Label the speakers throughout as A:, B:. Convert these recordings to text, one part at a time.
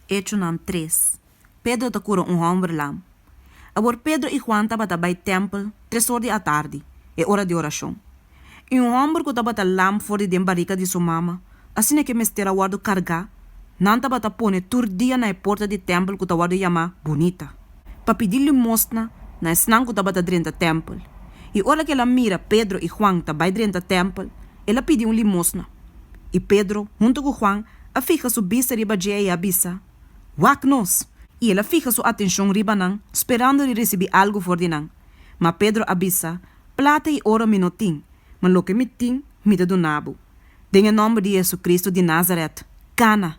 A: Echonan tres, Pedro ta kura un hòmber lam. Awor Pedro i Juan tabata bai tèmpel tres or di atardi, e ora di orashon. I un hòmber ku tabata lam for di den barika di su mama, asina ku e mester a wòrdu kargá, nan tabata pone tur dia na e porta di tèmpel ku ta wòrdu yamá Bunita, pa pidi limosna na esnan ku tabata drenta tèmpel. I ora ku el a mira Pedro i Juan ta bai drenta tèmpel, el a pidi un limosna. I Pedro, huntu ku Juan, a fiha su bista riba dje i a bisa, Wak nos! I el a fiha su atenshon riba nan, sperando di risibí algu for di nan. Ma Pedro a bisa, Plata i oro mi no tin, ma loke mi tin, mi ta duna bo. Den e nòmber di JesuCristo di Nazaret, kana!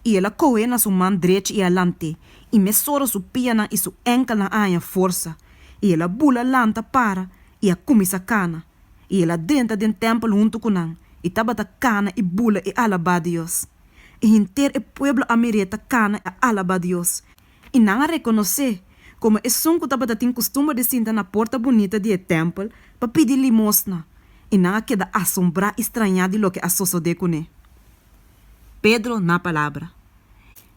A: I el a koh'é na su man drechi i a lant'é, i mesora su pianan i su ènkelnan a haña forsa, i el a bula lanta para i a kuminsá kana. I el a drenta den tèmpel huntu ku nan, i tabata kana i bula i alabá Dios. I henter e pueblo a mir'é ta kana i a alabá Dios. I nan a rekonos'é komo esun ku tabata tin kustumber di sinta na Porta Bunita di e tèmpel pa pidi limosna, i nan a keda asombrá i strañá di loke a sosodé kuné. Pedro na palabra.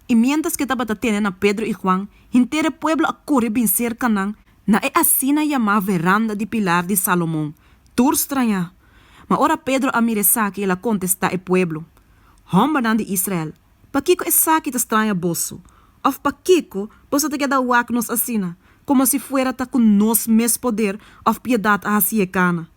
A: I miéntras ku e tabata tene na Pedro i Juan, henter e pueblo a kore bin serka nan na e asina yamá veranda di pilar di Salomon, tur strañá. Ma ora Pedro a mira esaki el a kontestá e pueblo, Hòmbernan di Israel, pakiko esaki ta straña boso? Òf pakiko boso ta keda wak nos asina, komo si fuera ta ku nos mes poder òf piedat a hasié kana?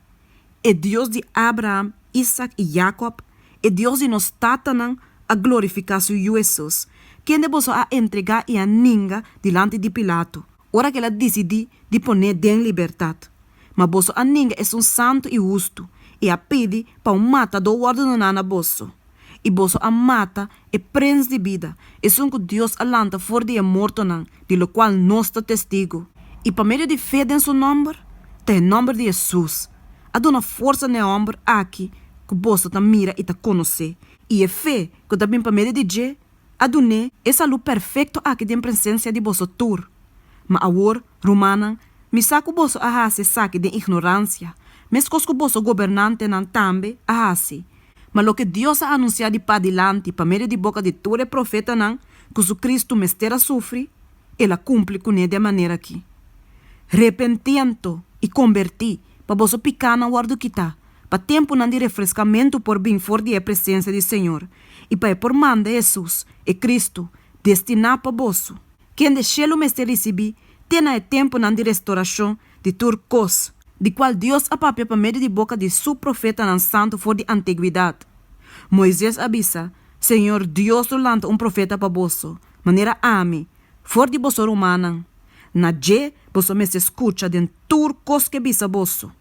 A: E Dios di Abraham, Isak i Jakòb, e Dios di nos tatanan, a glorifiká su Yu Hesus, kende boso a entregá i a ninga dilanti di Pilato, ora ku el a disidí di pon'é den libertat. Ma boso a ninga esun santu i hustu i a pidi pa un matadó wòrdu doná na boso. I boso a mata e Prens di bida, esun ku Dios a lanta for di e mortonan, di lokual nos ta testigu. I pa medio di fe den su nòmber, ta e nòmber di Hesus, a duna forsa na e hòmber aki ku boso ta mira i ta konosé, i e fe ku ta bin pa medio di dje a dun'é e salú perfekto aki den presensia di boso tur. Ma awor, rumannan, mi sa ku boso a hasi esaki den ignoransia, meskos ku boso gobernantenan tambe a hasi. Ma loke Dios a anunsiá di padilanti pa medio di boka di tur e profetanan ku su Kristu mester a sufri, el a kumpli kuné di e manera akí. Repentí anto i kombertí, pa boso pikánan wòrdu kitá, pa tempunan di refreskamentu por bin for di e presensia di Señor, i pa e por manda Hesus, e Kristu, destiná pa boso, kende shelu mester risibí te na e tempunan di restorashon di tur kos, di kual Dios a papia pa medio di boka di Su profetanan santu for di antigwidat. Moises a bisa, Señor Dios lo lanta un profeta pa boso, manera ami, for di boso rumannan. Na dje boso mester skucha den tur kos ku e bisa boso.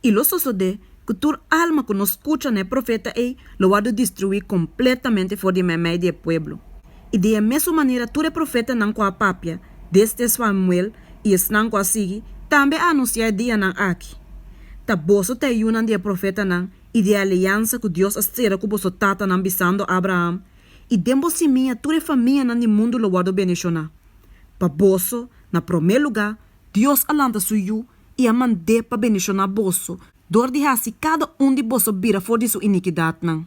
A: I lo sosodé ku tur alma ku no skucha na e profeta ei lo wòrdu destruí kompletamente for di meimei di e pueblo. I di e mesun manera tur e profetanan ku a papia desde Samuel i esnan ku a sigui tambe a anunsiá e dianan aki. Ta boso ta e yunan di e profetanan i di e aliansa ku Dios a sera ku boso tatanan bisando Abraham, I den bo simia tur e famianan di mundu lo wòrdu bendishoná. Pa boso, na promé lugá, Dios a lanta su Yu i a mand'é pa bendishoná boso dor di hasi kada un di boso bira for di su inikidatnan.